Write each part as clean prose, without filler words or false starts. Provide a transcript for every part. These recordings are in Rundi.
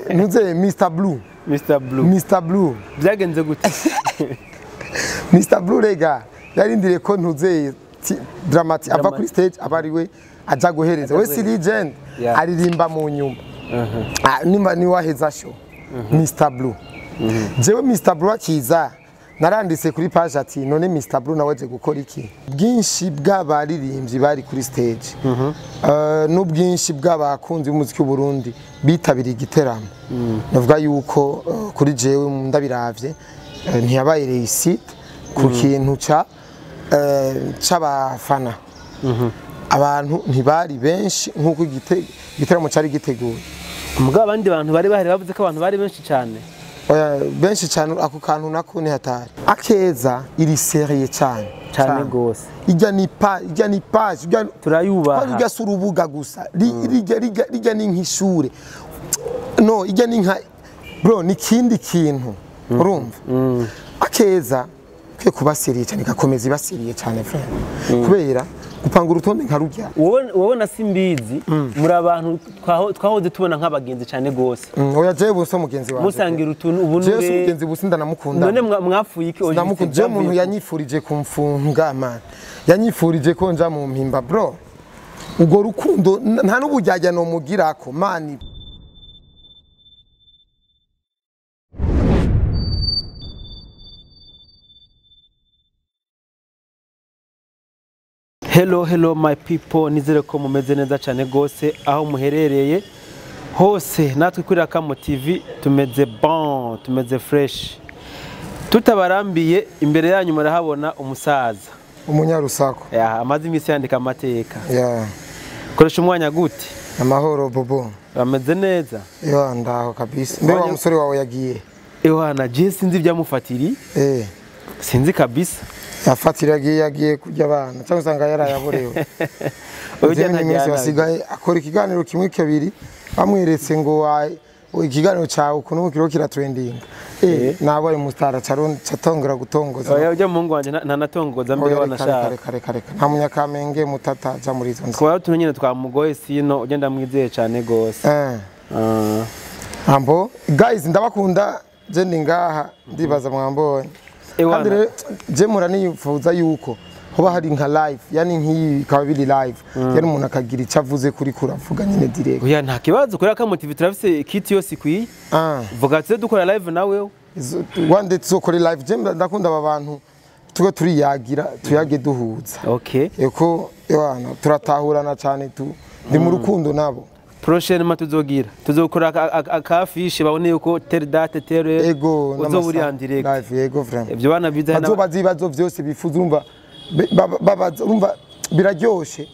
Ntuze Mr Blue. Mr Blue. Mr Blue. Byagenze gute? Mr Blue rega yarindiriye ko ntuze Dramati ava kuri stage abariwe aja guhereza. We si legend aririmba mu nyuma. Nimba ni waheza show. Mr Blue. Jewe Mr Blue akiza naranditse kuri page ati none Mr Blue nawe gukora iki? Bwinshi bw'abaririmbyi bari kuri stage. N'ubwinshi bw'abakunzi b'umuziki w'u Burundi bitabiriye igiteramo. Navuga yuko kuri jewe ndabiravye ntiyabaye réussite ku kintu ca c'abafana. Abantu ntibari benshi nkuko igiteramo cari giteguye. Mugabo abandi bantu bari bahari bavuze ko abantu bari benshi cyane. Oya benshi cyane ako kantu nako ni hatari. Akeza iri serie cyane cyane gose. Ijya ni pa, ijya ni page, ijya turayubaha. Ijya surubuga gusa. Rijya ni nk'ishure. No, ijya ni nka bro ni kindi kintu. Urumva? Akeza kwe kuba serie cyane gakomeza iba serie cyane friend. Kubera gupanga urutonde nka rujya. Wowe na Simbizi muri abantu twahoze tubona nk'abagenzi cyane gose. Oya jewe buso mugenzi wanje. Musangira utuntu ubunure. Jewe mugenzi busi ndanamukunda. None mwapfuye iki? Ndamukunda. Jewe umuntu yanyifurije kumfunga man. Yanyifurije ko nja mu mpimba bro. Ugo rukundo nta n'ubujyajya no mugirako man. Hello hello my people, nizere ko mumeze neza cyane gose aho muherereye hose. Natwe kuri Akamo TV tumeze bon, tumeze fresh. Tutabarambiye imbere yanyu murahabona umusaza umunyarusako. Amaze imisi yandika amateka. Koresha umwanya gute? Amahoro bobo. Bameze neza? Yo ndaho kabisa. Mbe wa musore wawe yagiye? Ewana je sinzi byamufatiri. Sinzi kabisa. Yafatira yagiye kurya abana cyangwa usanga yarayaborewe. Ujya akora ikiganiro kimwe kabiri bamweretse ngo ikiganiro cyawe ukuntu kiro kira trending. Nabaye mustara catongera gutongoza. Oya ujya muhungu wanje ntanatongoza mbere wanashaka. Reka nta munyakamenge mutataja muri izo nzu. Kwa utuntu nyine twamugoye sino ujya ndamwizeye cyane gose. Ambo guys ndabakunda je ndi ngaha ndibaza mwambonye. Kandi rero je muranifuza yuko hoba hari nka live, yani nkiyi ikaba biri live, yani umuntu akagira icyo avuze kuri kuravuga nyine direct. Oya nta kibazo kuri Akamo TV turafise kit yose ikwiye. Vuga tuze dukora live nawe. Wande tuzokora live je ndakunda aba bantu tuge turiyagira tuyage duhuza. Okay. Eko ewana turatahurana cyane tu ndi mu rukundo nabo. Prochainement tuzogira tuzokora akafishe babone yuko tel date tel ego uzoburi en direct live ego vraiment ibyo bana biza bazobaza ibibazo byose bifuza urumva babaza urumva biraryoshe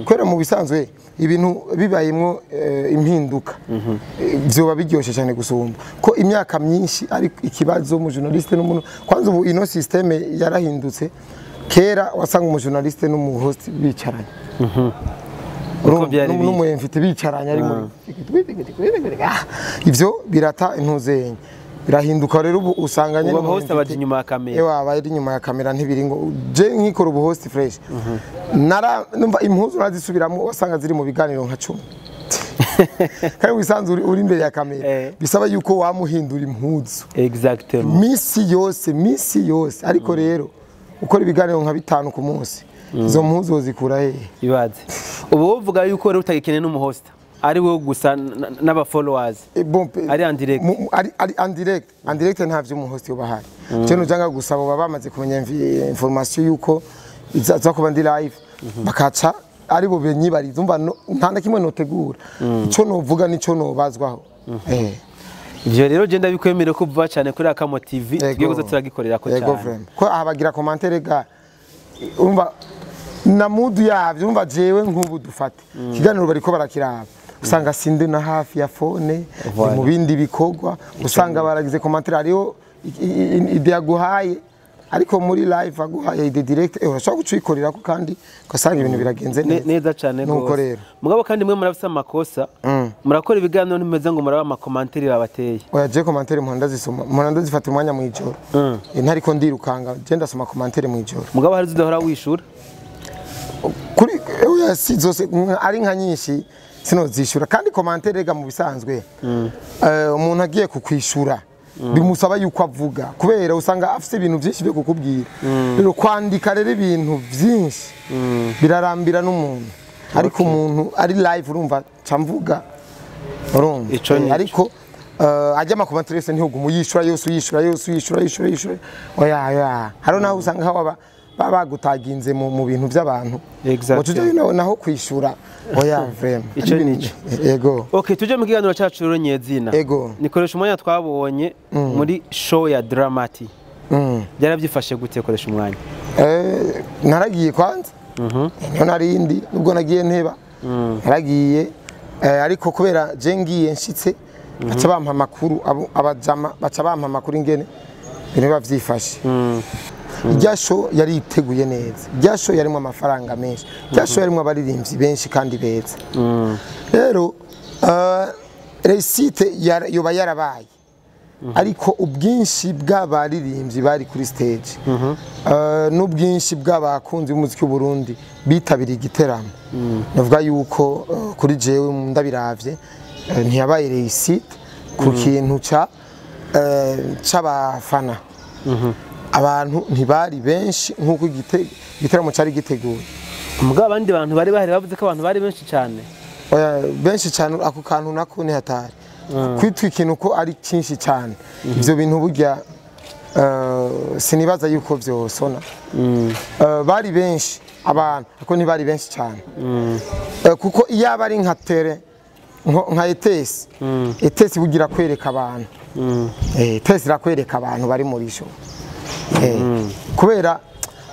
kwera mu bisanzwe ibintu bibayemwo impinduka byoba biryoshe cyane gusumba ko imyaka myinshi ari ikibazo mu journaliste n'umuntu. Kwanza ubu ino systeme yarahindutse, kera wasanga umu journaliste n'umu host bicaranye. N'umwe bicaranye ari muri ivyo birata intuzenye birahinduka rero ubu usanga nyene ubu host abaje inyuma ya kamera. Ewa abari inyuma ya kamera ntibiri ngo je nkikora ubu host fresh nara numva impuzu nazisubiramo wasanga ziri mu biganiro nka 10. Kandi wisanzwe uri imbere ya kamera bisaba yuko wamuhindura impuzu. Exactement. Misi yose ariko rero ukora ibiganiro nka bitanu ku munsi izo mpuzu zikura hehe? Ibaze. Ubu uvuga yuko rero utagikeneye n'umuhost ari wewe gusa n'aba followers. Ari en direct. Ari en direct. En direct nta vyo umuhost yobahari. Je nujanga gusa bo bamaze kumenya information yuko iza kuba ndi live bakaca ari bo benyibariza umva nta na kimwe notegura. Ico novuga nico nobazwaho. Ivyo rero je ndabikwemere ko vuba cyane kuri Akamo TV tugiye kuza turagikorera ko cyane. Ko abagira commentaire ga umva na mudu yavyo umva jewe nkubu dufate ikiganiro bariko barakiraba usanga sinde na hafi ya phone mu bindi bikogwa usanga baragize commentaire ariyo ide yaguhaye ariko muri live aguhaye ide direct urashobora gucikorera ko kandi ugasanga ibintu biragenze neza cyane gose. Mugabo kandi mwe murafise amakosa murakora ibiganiro ntimeze ngo muraba ama commentaire babateye. Oya je commentaire mpanda zisoma mpanda zifata umwanya mu ijoro ntariko ndirukanga je ndasoma commentaire mu ijoro. Mugabo hari zidahora wishura kuri oya si zose ari nka nyinshi Sinozishura kandi commentaire rega mu bisanzwe umuntu agiye kukwishura bimusaba yuko avuga, kubera usanga afise ibintu byinshi byo kukubwira. Rero kwandika rero ibintu byinshi birarambira n'umuntu, ariko umuntu ari live urumva camvuga urumva. Ariko ajya ama commentaire yose ntihuguma uyishura yose, uyishura yose, uyishura uyishura uyishura, oya oya. Haro naho usanga baba bagutaginze mu bintu by'abantu. Exactly. Naho kwishura oya vraiment. Ico nico. Yego. Okay, tuje mu kiganiro cyacu rero nyezina. Yego. Nikoresha umwanya twabonye muri show ya Dramati. Byarabyifashe gute koresha umwanya? Naragiye kwanza. Niho narindi nubwo nagiye nteba. Naragiye ariko kubera je ngiye nshitse baca bampa amakuru, abajama baca bampa amakuru ingene ibintu bavyifashe. Irya show yari iteguye neza, irya show yarimo amafaranga menshi, irya show yarimo abaririmbyi benshi kandi beza. Rero réussite yoba yarabaye, ariko ubwinshi bw'abaririmbyi bari kuri stage n'ubwinshi bw'abakunzi b'umuziki w'u Burundi bitabiriye igiteramo, navuga yuko kuri jewe ndabiravye ntiyabaye réussite ku kintu c'abafana. Abantu ntibari benshi nkuko igiteramo cyari giteguye. Mugabo abandi bantu bari bahari bavuze ko abantu bari benshi cyane. Oya, benshi cyane ako kantu nako ni hatari. Kwitwa ikintu ko ari cyinshi cyane. Ivyo bintu burya sinibaza yuko vyosona. Bari benshi abantu, ariko ntibari benshi cyane. Kuko iyo aba ari nka tere nka ETS, ETS bugira kwereka abantu. ETS irakwereka abantu bari muri show. Kubera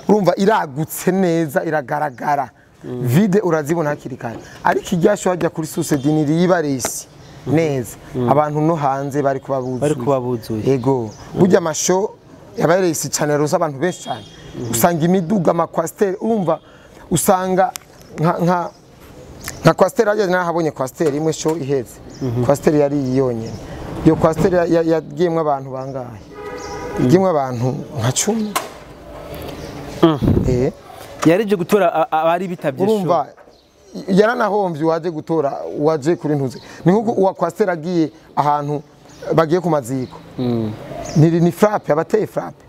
urumva iragutse neza iragaragara, vide urazibona hakiri kare. Ariko irya show hajya kuri Source du Nil yibaresi neza, abantu no hanze bari kubabuzuye. Yego, burya amashow yabaresi cyane roza abantu benshi cyane. Usanga imiduga amakwasteri, urumva usanga nka kwasteri hajya nahabonye kwasteri imwe show iheze. Kwasteri yari yonyene. Iyo kwasteri yagiyemwe abantu bangahe? Igimwe abantu nka 10. Yarije gutora abari bitabye show. Urumva yaranahombye waje gutora waje kuri ntuze. Ni nkuko uwa kwastera agiye ahantu bagiye ku maziko. Ni frappe, abateye frappe.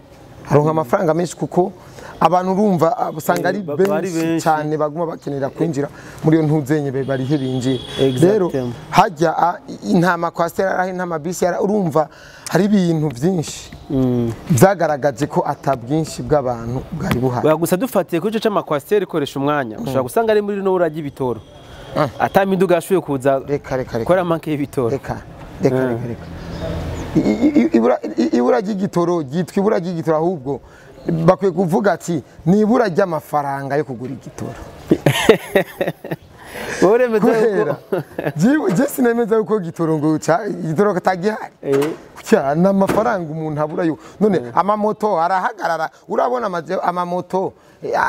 Aronka amafaranga menshi kuko abantu urumva usanga ari benshi cyane baguma bakenera kwinjira muri iyo ntuzenye bari he binjira. Rero hajya intama kwastera arahe intama bisi urumva hari ibintu byinshi byagaragaje ko atabwinshi bw'abantu bwari buhari. Gusa dufatiye kuri ico c'amakwasteri koresha umwanya, ushobora gusanga ari muri no urajya ibitoro. Atamiduga ashuye kuza. Reka reka reka. Kora manke y'ibitoro. Reka reka reka reka. Ibura ry'igitoro ryitwa ibura ry'igitoro, ahubwo bakwiye kuvuga ati ni ibura ry'amafaranga yo kugura igitoro. Uremeza yuko je sinemeza yuko igitoro ngo igitoro katagihari. Kucya n'amafaranga umuntu abura yo. None amamoto arahagarara, urabona amamoto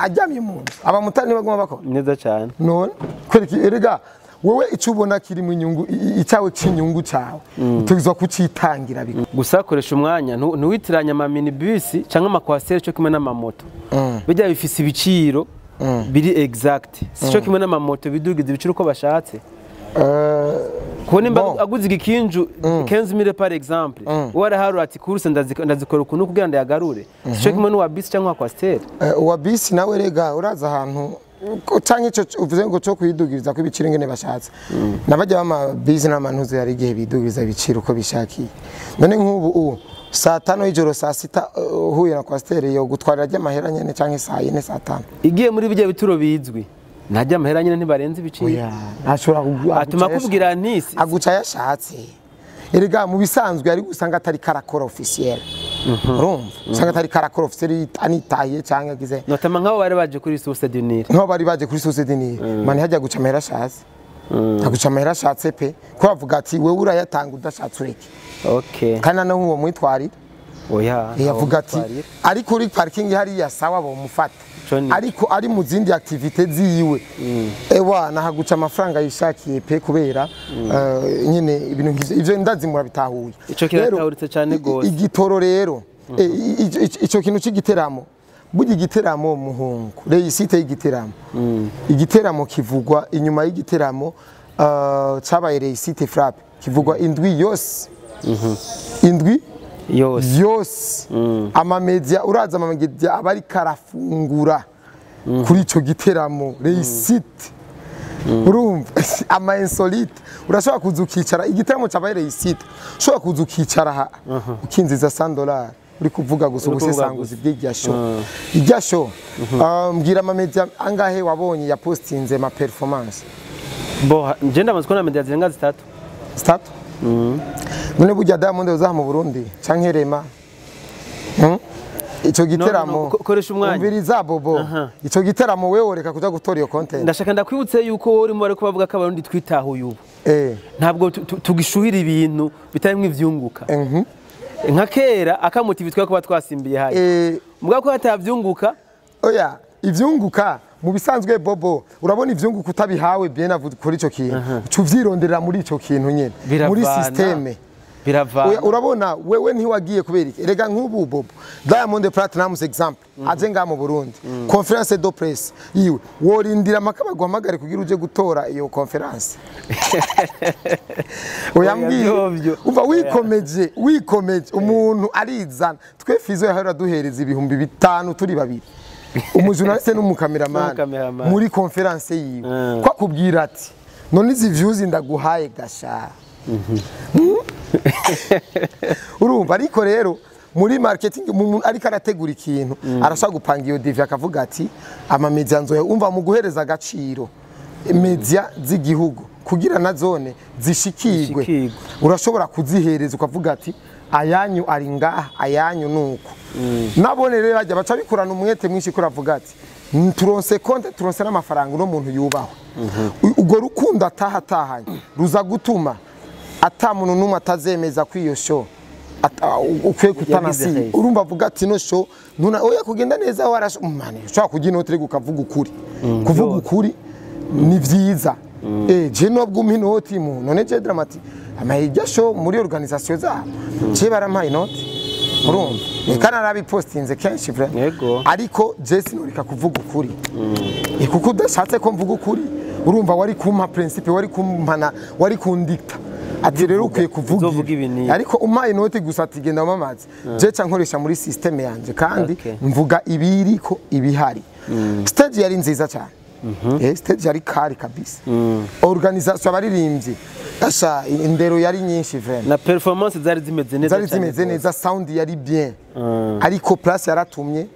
ajyamye mu nzu, abamotari baguma bakora neza cyane. None kwereka erega wowe icyo ubona kiri mu nyungu icyawe cy'inyungu cyawe utuzwa kucitangira biko. Gusa koresha umwanya ntuwitiranya ama minibus cyangwa amakwaseri cyo kimwe n'amamoto. Bijya bifise ibiciro biri exact, sico kimwe n'amamoto bidugiza ibiciro uko bashatse. Kubona imba aguze igikinju 15000 par exemple, waraharu ati course ndazikora ukuntu kugira ndayagarure, sico kimwe n'uwa bisi cyangwa kwasiteri. Uwa bisi nawe rega uraza ahantu canke ico uvuze ngo cyo kwidugiriza ko ibiciro ngene bashatse. Nabajya bama bisi n'amantuze yari igihe bidugiriza ibiciro uko bishakiye. None nk'ubu saa 5 y'ijoro saa 6 uhuye na kwasiteri yo gutwarira ry'amahera nyene canke saa 4 saa 5. Igiye muri bijya bituro bizwi ntajya amahera nyene ntibarenze ibiciro. Oya, ashobora atuma kubwira ntisi aguca yashatse. Erega mu bisanzwe ari gusanga atari karakora officiel. Urumva usanga atari karakora officiel anitahiye canke agize. Notama nk'abo bari baje kuri Source du Nil. Nk'abo bari baje kuri Source du Nil. Mani hajya guca amahera ashatse. Aguca amahera ashatse pe. Ko bavuga ati wewe urayatanga udashatse ureke. Okay. Kandi naho uwo mwitwarira. Oya. Yavuga ati ariko uri parking hariya sawa bomufata. Ariko ari mu zindi activité ziwe. Ewa nahaguca amafaranga yishakiye pe kubera nyine ibintu ivyo ndazimura bitahuye. Ico kiratahuritse cyane gose. Igitoro rero ico kintu c'igiteramo, burya igiteramo muhungu réussite y'igiteramo. Igiteramo kivugwa inyuma y'igiteramo cabaye réussite, frappe kivugwa indwi yose, indwi yose. Yose. Amamedia, uraza amamedia aba ariko arafungura kuri ico giteramo réussite. Urumva ama insolite, urashobora kuza ukicara, igiteramo cabaye réussite, ushobora kuza ukicara aha ukinziza $100 uri kuvuga gusa Uri kuvuga. Ubusesanguzi bw'irya show, irya show. Mbwira, amamedia angahe wabonye ya postinze ma performance? Bo nje ndamaze kubona media zirenga zitatu. Zitatu. None burya Diamond uzaha mu Burundi canke Rema? Ico giteramo No, koresha umwanya. Umviriza Bobo, ico giteramo wewe woreka kuja gutora iyo content? Ndashaka ndakwibutse yuko wowe urimo ariko bavuga ko Abarundi twitahuye ubu, ntabwo tugishuhira ibintu bitarimwo ivyunguka nka kera. Akamuti bitwa kuba twasimbiye hari mbwa ko hatavyunguka. Oya, ivyunguka mu bisanzwe, Bobo, urabona ivyunguka utabihawe bien avu kuri ico kintu, uca uvyironderera muri ico kintu nyene, muri Biravana. système. Biravana. Oya, urabona wewe ntiwagiye kubera iki? Erega nk'ubu Bobo, Diamond Platnumz exemple, aje ngaha mu Burundi, conférence de presse yiwe, worindira amaka baguhamagare kugira uje gutora iyo conférence? Oya, mbwira. Vyovyo. Umva, wikomeje, wikomeje, umuntu arizana. Twe Fizo yahora duhereza 5000 turi babiri, umujournaliste n'umukameramani, N'umukameramani. muri conférence yiwe, ko akubwira ati: "None izi views ndaguhaye gasha." Urumva, ariko rero muri marketing, umuntu ariko arategura ikintu arashaka gupanga iyo devis, akavuga ati: "Amamedia nzohe." Umva, mu guhereza agaciro media z'igihugu kugira na zone zishikirwe, Zishikirwe. urashobora kuzihereza ukavuga ati: "Ayanyu ari ngaha, ayanyu nuko." Nabone rero bajya baca bikorana umwete mwinshi, ko uravuga ati: "Turonse konte, turonse n'amafaranga, uno muntu yubahwe." Urwo rukundo ataha atahanye ruza gutuma ata muntu n'umwe atazemeza ko iyo show ukwiye kutanasi. Yagize. Urumva, avuga ati: "No show ntuna oya kugenda neza warasho mani." Ushobora kurya inoti ariko ukavuga ukuri. Kuvuga ukuri ni vyiza. Je nubwo umpa inoti mu none je Dramati amahirya show muri organisation zabo, je barampaye inoti, urumva reka narabipostinze kenshi vraiment. Ariko je sinoreka kuvuga ukuri. Kuko udashatse ko mvuga ukuri, urumva wari kumpa principe, wari kumpana, wari kundikta ati: "Rero ukwiye kuvuga Uzovuga ibi." Ibi n'ibi. Ariko umpaye inoti gusa ati: "Genda wamamaze," je ca nkoresha muri système yanje kandi mvuga ibiriko ibihari. Stage yari nziza cyane. Stage yari kari kabisa, organisation, abaririmbyi, asha indero yari nyinshi vraiment. Na performance zari zimeze neza Zari cyane zimeze rwose. neza, sound yari bien, ariko place yaratumye.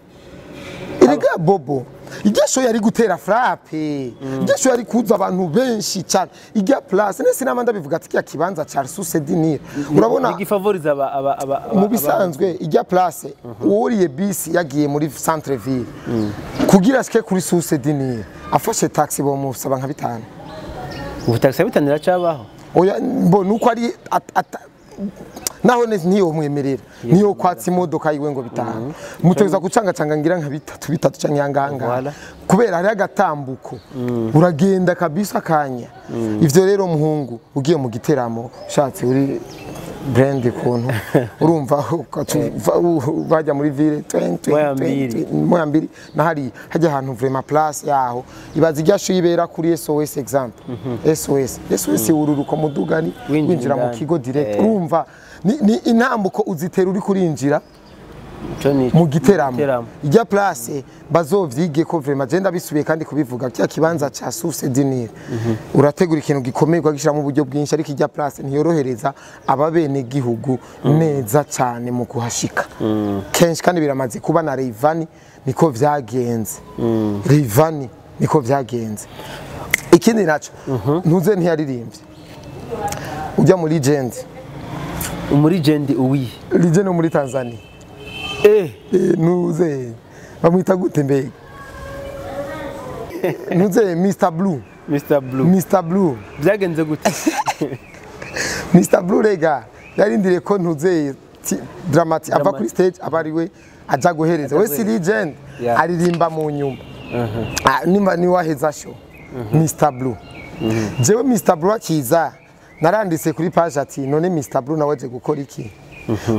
Erega Bobo, irya show yari gutera frappe, irya show yari kuza abantu benshi cyane. Irya place nese nama ndabivuga ati kirya kibanza ca Source du Nil, urabona Igifavoriza aba mu bisanzwe ijya place, uwuriye bisi yagiye muri centre ville kugira ashike kuri Source du Nil, afashe taxi bomusaba nka 5. Ubu taxi bitanira cabaho? Oya, mbo nuko ari naho ntiyo mwemerera, niyo kwatsa imodoka yiwe ngo 5, mutegeza gucangacanga ngira nka bitatu bitatu canke yanganga, kubera hari agatambuko uragenda kabisa kanya. Ivyo rero muhungu, ugiye mu giteramo ushatse uri brand kuntu, urumva ugaca bajya muri ville twen twen Moya twen, mbiri. twen, moya mbiri na hari hajya ahantu vraiment place yaho. Ibaza irya shu ibera kuri SOS, exemple SOS, SOS ururuko mudugani Winjira winjira mu indani. kigo direct. Urumva ni intambuko uzitera uri kurinjira Ico ni mu giteramo. Giteramo. Ijya place bazovyige ko vraiment, je ndabisubiye kandi kubivuga, cya kibanza ca Source du Nil, urategura ikintu gikomeye ukagishyiramo uburyo bwinshi, ariko ijya place ntiyorohereza ababene gihugu neza cyane mu kuhashika kenshi. Kandi biramaze kuba na Rayvanny niko vyagenze, Rayvanny niko vyagenze. Ikindi naco, ntuze ntiyaririmbye ujya muri legend. Muri legend uwihe? Legend wo muri Tanzania. Nuze bamwita gute mbega? Nuze Mr Blue. Mr Blue. Mr Blue. Byagenze gute? Mr Blue rega yarindiriye ko ntuze Dramati ava Dramati. kuri stage aba ari we aja guhereza. We si legend, aririmba mu nyuma. Nimba ni waheza show Mr Blue. Jewe Mr Blue akiza naranditse kuri page ati: "None Mr Blue nawe aje gukora iki?"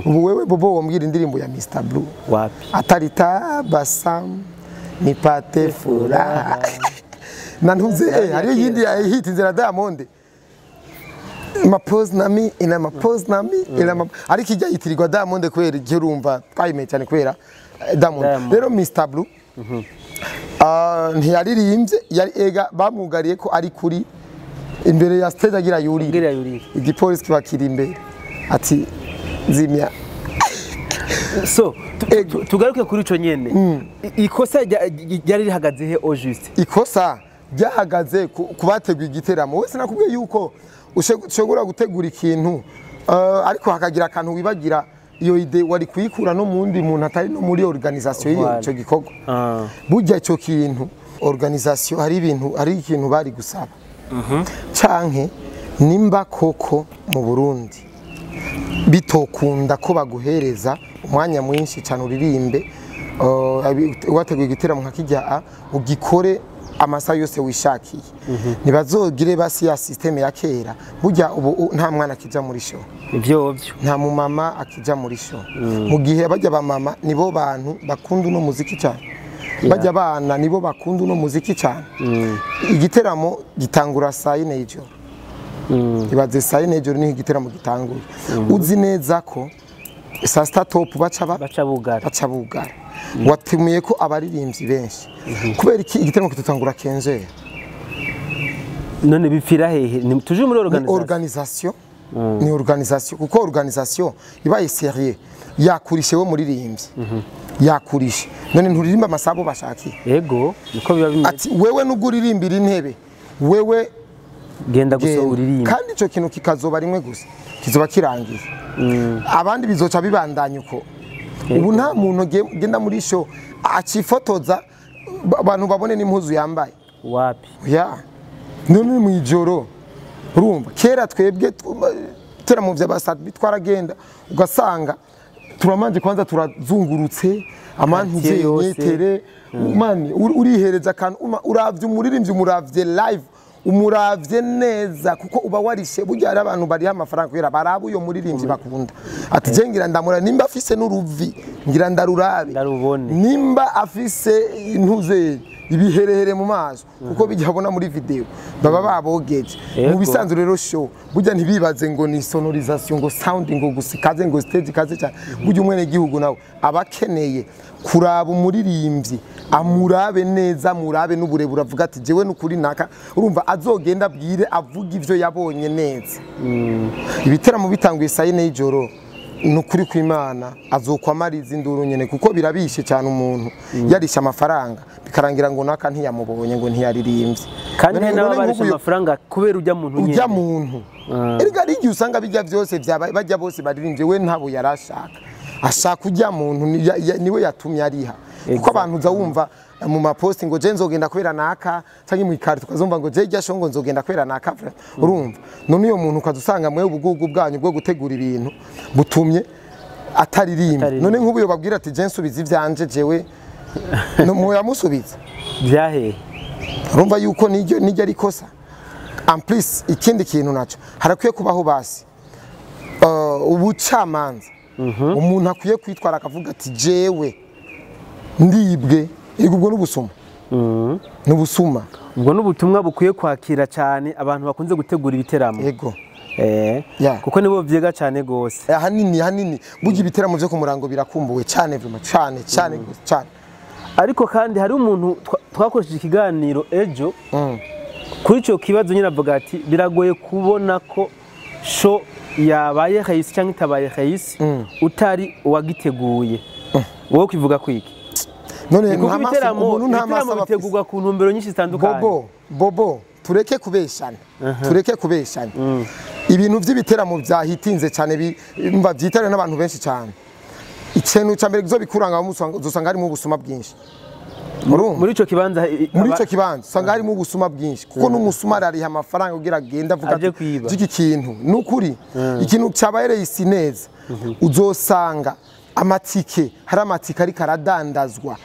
Ubu wewe Bobo wombwira indirimbo ya Mr Blue? Wapi. Atari tabasamu nipate furaha na ntuze, hariyo iyindi hit inzira Diamond. Mapozi nami ina mapozi nami ina ariko ijya yitirirwa Diamond kubera igihe urumva twayimenye cyane kubera Diamond. Diamond. Rero Mr Blue ntiyaririmbye, yari ega bamwugariye ko ari kuri imbere ya stage agira yurire. Agira yurire. Igipolisi kiba kiri imbere ati zimya. So tugaruke kuri ico nyene. Ikosa ryari rihagaze he au juste? Ikosa ryahagaze ku bateguye igiteramo. Wese nakubwiye yuko ushobora gutegura ikintu ariko hakagira akantu wibagira, iyo idée wari kuyikura no mundi muntu atari no muri organisation y'iyo Voilà. ico gikorwa. Burya ico kintu organisation hari ibintu, hari ikintu bari gusaba canke nimba koko mu Burundi bitokunda ko baguhereza umwanya mwinshi cyane uririmbe, wateguye igiteramo nka kijya a ugikore amasaha yose wishakiye, ntibazogire basi ya système ya kera. Burya ubu nta mwana akija muri show, Ivyo vyo. nta mumama akija muri show, mu gihe bajya bamama nibo bantu bakunda uno muziki cyane, bajya abana nibo bakunda uno muziki cyane. Igiteramo gitangura saa 4 y'ijoro. Ibaze, saa 4 y'ijoro niho igiteramo gitanguye, uzi neza ko saa 6 top baca ba Baca bugara. Baca bugara. Watumiye ko abaririmbyi benshi, kubera iki igiteramo kitutangura kenjera? None bipfira hehe? Ni tuje muri Ni organisation. Organisation, ni organisation, kuko organisation ibaye sérieux, yakurishe we muririmbyi, yakurishe. None nturirimba amasabo bashakiye? Ego, niko biba bimeze. Ati wewe nubwo uririmbira intebe, wewe genda gusa genda. Uririmba. Kandi ico kintu kikazoba rimwe gusa, kizoba kirangiye, abandi bizoca bibandanya uko. Ubu nta muntu genda muri show acifotoza abantu babone n'impuzu yambaye. Wapi. Ya none mu ijoro, urumva kera twebwe tera mu vy'abasatbi twaragenda ugasanga turamanje kwanza turazungurutse amantu Quartier yose. Nyetere mani urihereza akantu uravye umuririmbyi, umuravye live, umuravye neza, kuko uba warishe. Burya hari abantu bariha amafaranga kubera baraba uyo muririmbyi bakunda, ati je ngira ndamura, nimba afise n'uruvi ngira ndarurabe, Ndarubone. Nimba afise intuze ibiherehere mu maso, kuko bijya abona muri video baba babogeje. Mu bisanzwe rero show burya ntibibaze ngo ni sonorisation, ngo sound, ngo gusa ikaze, ngo stage ikaze cyane. Burya umwene gihugu nawe aba akeneye kuraba umuririmbyi, amurabe neza, murabe n'uburebure, avuga ati jewe n'ukuri naka. Urumva azogenda abwire, avuga ivyo yabonye neza. Ibiteramo bitanguye saa 4 y'ijoro, ni ukuri kw'Imana azokwamariza induru nyene, kuko birabishe cyane umuntu yarishe amafaranga bikarangira ngo naka ntiyamubonye, ngo ntiyaririmbye. Kandi None hari n'ababarisha nk'ubu amafaranga kubera ujya muntu nyene. Ujya muntu erega ari igihe usanga bijya byose byaba bajya bose baririmbye, we ntabo yarashaka, ashaka ujya muntu niwe yatumye ariha, kuko abantu uza wumva mu maposti ngo je nzogenda kubera naka, cyangwa mu ikari tukazumva ngo je rya show ngo nzogenda kubera naka. Urumva none uyo muntu ukaza usanga mwe ubugugu bwanyu bwo gutegura ibintu butumye ataririmba. Ataririmba. None nk'ubu yo babwira ati je nsubiza ivyanje jewe, no muyamusubiza? Byahehe? Urumva yuko niryo ari ikosa. En plus ikindi kintu naco, harakwiye kubaho basi ubucamanza. Umuntu akwiye kwitwara akavuga ati jewe ndibwe. Ego, ubwo n'ubusuma, n'ubusuma. Ubwo n'ubutumwa bukwiye kwakira cyane abantu bakunze gutegura ibiteramo. Ego. Kuko nibo vyiga cyane gose. Ahanini hanini burya ibiteramo vyo ku murango birakumbuwe cyane, vraiment, cyane cyane gose, cyane. Ariko kandi hari umuntu twakoresheje ikiganiro ejo kuri icyo kibazo nyine, avuga ati biragoye kubona ko show yabaye réussie cyangwa itabaye réussie utari uwagiteguye. Wowe ukivuga kwiki? None Kuko nta maso ibiteramo umuntu nta maso ibiteramo aba afise. bitegurwa ku ntumbero nyinshi zitandukanye. Bobo, bobo, tureke kubeshana, tureke kubeshana. Ibintu by'ibiteramo byahitinze cyane mva byitare n'abantu benshi cyane, ikintu cya mbere kizobikuranga uzosanga harimo ubusuma bwinshi, urumva? Muri ico kibanza Muri ico kibanza usanga harimo ubusuma bwinshi, kuko n'umusuma arariha amafaranga kugira agende avuga Aje ati kwiba. iki kintu nukuri ikintu cyabaye isi neza. Uzosanga amatike, hari amatike ariko aradandazwa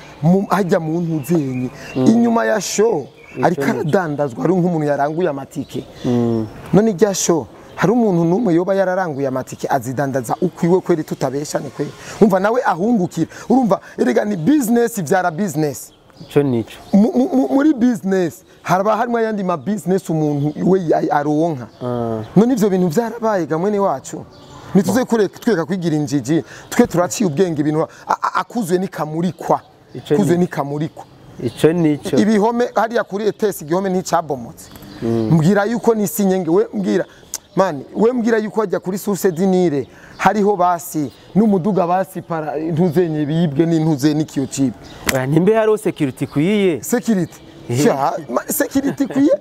hajya mu ntuzenye inyuma ya show, ariko aradandazwa, hari nk'umuntu yaranguye amatike. None irya show hari umuntu n'umwe yoba yararanguye amatike azidandaza ukwiwe kweri? Tutabeshane kweri, umva nawe ahungukira. Urumva erega ni business, ivyara business. Ico nico Muri business haraba harimo ayandi ma business umuntu we aronka. None ivyo bintu vyarabaye gamwe ne wacu, nituze kure tweka kwigira injiji, twe turaciye ubwenge. Ibintu akuzuye nikamurikwa, kuzuye nikamurikwa. Ico nico. Ibihome hariya kuri ETS, igihome nticabomotse. Mbwira yuko nisinyenge, we mbwira mani, we mbwira yuko hajya kuri Source du Nil hariho basi n'umuduga basi para ntuzenye bibwe n'intuze n'ikiyo cibwe. Oya, nimbe hariho security ikwiye. Security, security ikwiye,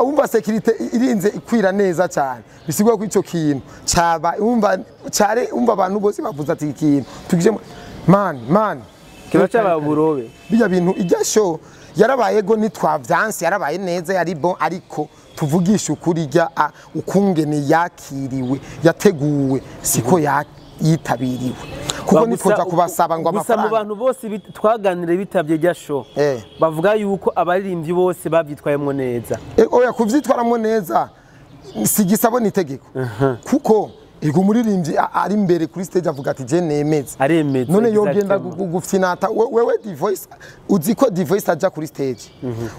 umva, security irinze ikwira neza cyane, bisigwa ko ico kintu caba, umva, care, umva, abantu bose bavuze ati ikintu tugije man man. Kiba caba burobe. Bijya bintu, ijya show yarabaye go, nitwavyanse, yarabaye neza, yari bon, ariko tuvugisha ukuri, ijya ukungene yakiriwe, yateguwe, siko yitabiriwe, kuko nitwoza kubasaba ngo Gusa mu amafaranga bantu bose twaganiriye bitabye rya show, bavuga yuko abaririmbyi bose bavyitwayemwo neza. Oya, kuvyitwaramwo neza si gisabo, ni itegeko, kuko ego umuririmbyi ari imbere kuri stage avuga ati je nemeze. Aremeza. None yogenda gufyinata wewe D-Voice, uzi ko D-Voice aja kuri stage,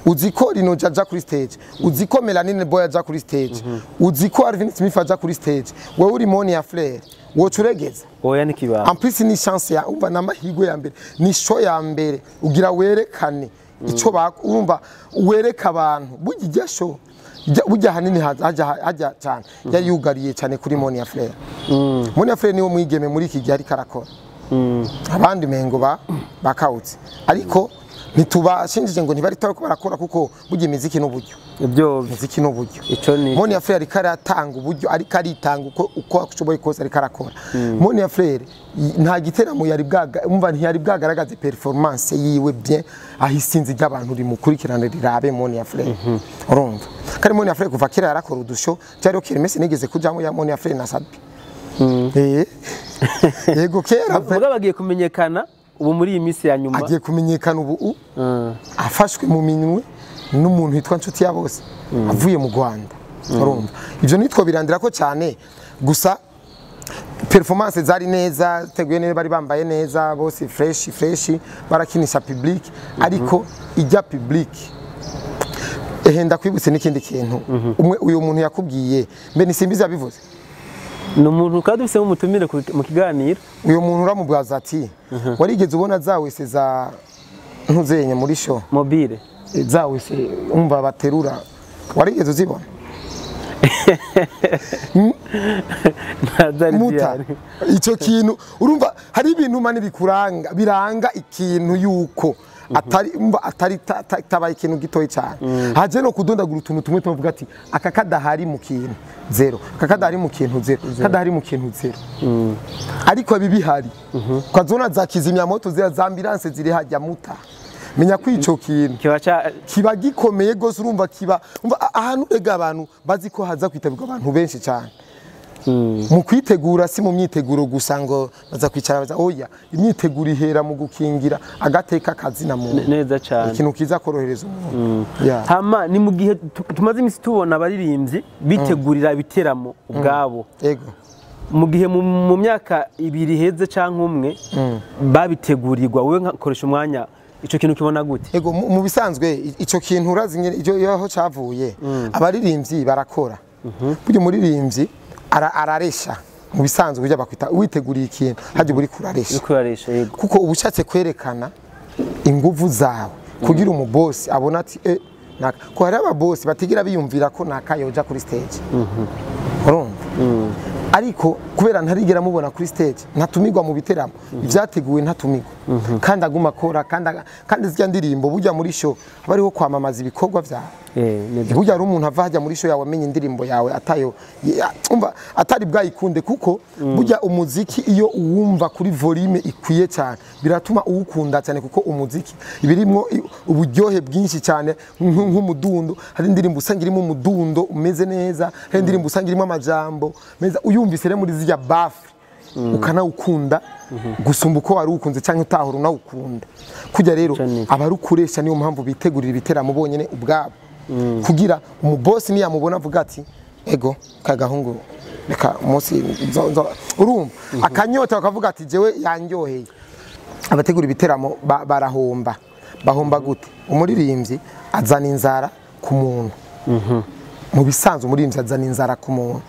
uzi ko Rino aja kuri stage, uzi ko Melanine Boy aja kuri stage, uzi ko Alvin Smith aja kuri stage, wewe uri Monia Fleur, woca uregeza? Oya, nikibaba. En plus ni chance ya, umva, n'amahirwe ya mbere, ni show ya mbere ugira werekane ico ba, urumva, wereka abantu. Burya ijya show burya hanini hajya cyane yari yugariye cyane kuri Monia Fleur. Monia Fleur niwo mwigeme muri iki gihe ariko arakora, abandi mengo ba bakawutse, ariko ntitubashinjije ngo ntibari ko barakora, kuko burya imiziki n'uburyo. Ibyo Imiziki n'uburyo. Ico ni Monia Fleur ariko aratanga uburyo, ariko aritanga uko ashoboye kose, ariko arakora. Monia Fleur nta giteramo yari bwaga, umva, ntiyari bwagaragaze performance yiwe bien, aho isinzi ry'abantu rimukurikirana rirabe Monia Fleur. Urumva kandi Monia Fleur kuva kera yarakora udusho, cyari kermesse nigeze kujamo ya Monia Fleur na Sabi. Yego, kera. Muga bagiye kumenyekana ubu muri iyi minsi ya nyuma. Agiye kumenyekana ubu afashwe mu minwe n'umuntu witwa Nshuti ya Bose avuye mu Rwanda. Urumva ibyo nitwo birandira ko cyane. Gusa performance zari neza, teguye neza, bari bambaye neza bose, fresh fresh, barakinisha public, ariko ijya public ehe, ndakwibutse n'ikindi kintu. Umwe uyu muntu yakubwiye mbe ni Simbizi yabivuze. Ni umuntu kandi dufise umutumire mu kiganiro. Uyu muntu uramubwaza ati warigeze ubona za WC za ntuzenye muri show? Mobile. Za WC, umva, baterura, warigeze uzibona? Ntazari Muta zihari. Icyo kintu, urumva, hari ibintu mani bikuranga, biranga ikintu yuko atari, umva, atari tabaye ikintu gitoyi cyane. Haje no kudondagura utuntu tumwe tuvuga ati aka kadahari mu kintu zero, aka kadahari mu kintu zero, kadahari mu kintu zero, ariko ibi bihari ukazona za kizimyamoto zira za ambulance ziri hajya muta, menya ko ico kintu Kiba ca kiba gikomeye gose. Urumva kiba, umva, ahantu rega abantu bazi ko haza kwitabirwa abantu benshi cyane, mu kwitegura si mu myiteguro gusa ngo baza kwicara baza, oya, imyiteguro ihera mu gukingira agateka kazina muntu. Neza cyane. Ikintu kiza korohereza umuntu. Yeah. Hama ni mu gihe tumaze iminsi tubona abaririmbyi bitegurira ibiteramo ubwabo, Ego. mu gihe mu myaka 2 iheze canke umwe babitegurirwa. Wowe nkakoresha umwanya, ico kintu kibona gute? Ego, mu bisanzwe ico kintu urazi nyene icyo aho cavuye. Abaririmbyi barakora. Burya umuririmbyi araresha. Mu bisanzwe burya bakwita witeguriye ikintu, hajya uri kuraresha. Uriko uraresha, yego. Kuko uba ushatse kwerekana inguvu zawe kugira umubosi abona ati naka, ko hari ababosi batigira biyumvira ko nakayoja kuri stage, urumva, ariko kubera ntarigera mubona kuri stage, ntatumirwa mu biteramo ibyateguwe, ntatumirwa, kandi aguma akora, kandi zirya ndirimbo burya muri show haba hariho kwamamaza ibikorwa vyawe. Neza. Burya hari umuntu ava hajya muri show yawe amenya indirimbo yawe atayo, umva, atari bwayikunde, kuko burya umuziki iyo uwumva kuri volume ikwiye cyane biratuma uwukunda cyane, kuko umuziki ibirimwo uburyohe bwinshi cyane, nk'umudundo. Hari indirimbo usanga irimo umudundo umeze neza, hari indirimbo usanga irimo amajambo meza, uyumvise rero muri zirya baffle ukanawukunda gusumba uko wari uwukunze cyangwa utahora unawukunda. Kujya rero Cane. abarukoresha, niyo mpamvu bitegurira ibiteramo bonyene ubwabo, kugira umubosi niyamubona avuga ati ego kagahungu, reka umunsi urumva akanyota, bakavuga ati jewe yanryoheye. Abategura ibiteramo barahomba, Bahomba gute? Umuririmbyi azana inzara ku muntu. Mu bisanzwe umuririmbyi azana inzara ku muntu,